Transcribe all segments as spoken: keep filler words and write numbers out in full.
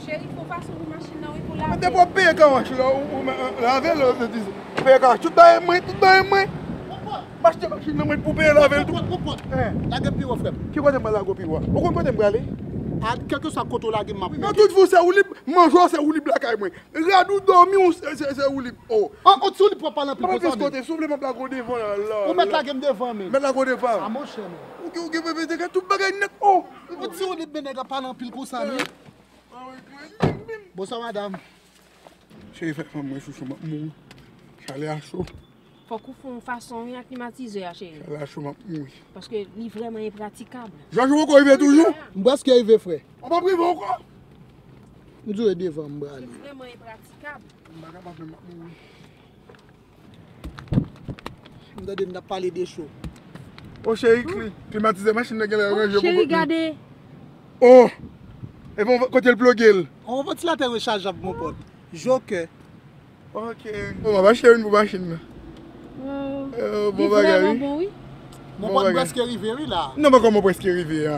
Cheri, fè fason pou machin nan, wi, pou lave. Depi w ap peye kawash la, ou, ou, ou lave l, ou di, peye kawash, tout bagay mwen, tout bagay mwen. M achte machin nan mwen pou peye lave l tou. Pòt, pòt, pòt. Lage piwo, frè m. Ki kote mwen lage piwo? Ou konn kote m prale? A, kèlkeswa kote w lage m, m ap monte. Nan tout vi w se woulib, manje w se woulib lakay mwen. Rad ou, dòmi w se, se, se woulib. Oh. Oh, oh, ti woulib pou w ap pale anpil konsa, men. Kote, souple, m ap lage w devan la, la. Ou mèt lage m devan, men. Mèt lage w devan. A, monchè, men. Ou gen, ou gen, tout bagay nèt, oh. Yon ti woulib, men nèg ap pale anpil konsa, men. Bonswa, madanm. Cheri, fè fanm mwen chouchou, m ap mouri. Chalè a cho. Fòk ou fè yon fason, wi, ak klimatizè a, cheri. Chalè a cho, m ap mouri. Paske li vrèman enpratikab. Jòj, ou poko rive toujou? M prèske rive, frè. Ou p ap rive ankò? M di w e devan m prale. Li vrèman enpratikab. M pa kapab menm, m ap mouri. M tande n ap pale de cho. O cheri, kli-, klimatizè machin nan genlè ranje pou kote. Cheri, gade. Oh! Epi kote l ploge l? On vantilatè rechajab, mon pòt. Jokè. Ok. Bon, m ap achte youn pou machin nan. Oh, bon bagay, wi. Mon pòt prèske rive, wi, la. Non, men kòman w prèske rive a?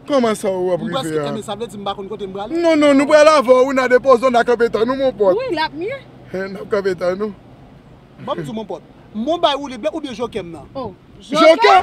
Kòman sa w ap rive a? M prèske kanpe, sa vle di m pa konn kote m prale? Non, non, nou pral avè w, wi, n a depoze w, n a kanpe tann ou, mon pòt. Wi, l ap mye. N ap kanpe tann ou. Ban m di w, mon pòt. Mwen bay woulib la oubyen jokè m nan? Oh, jokè?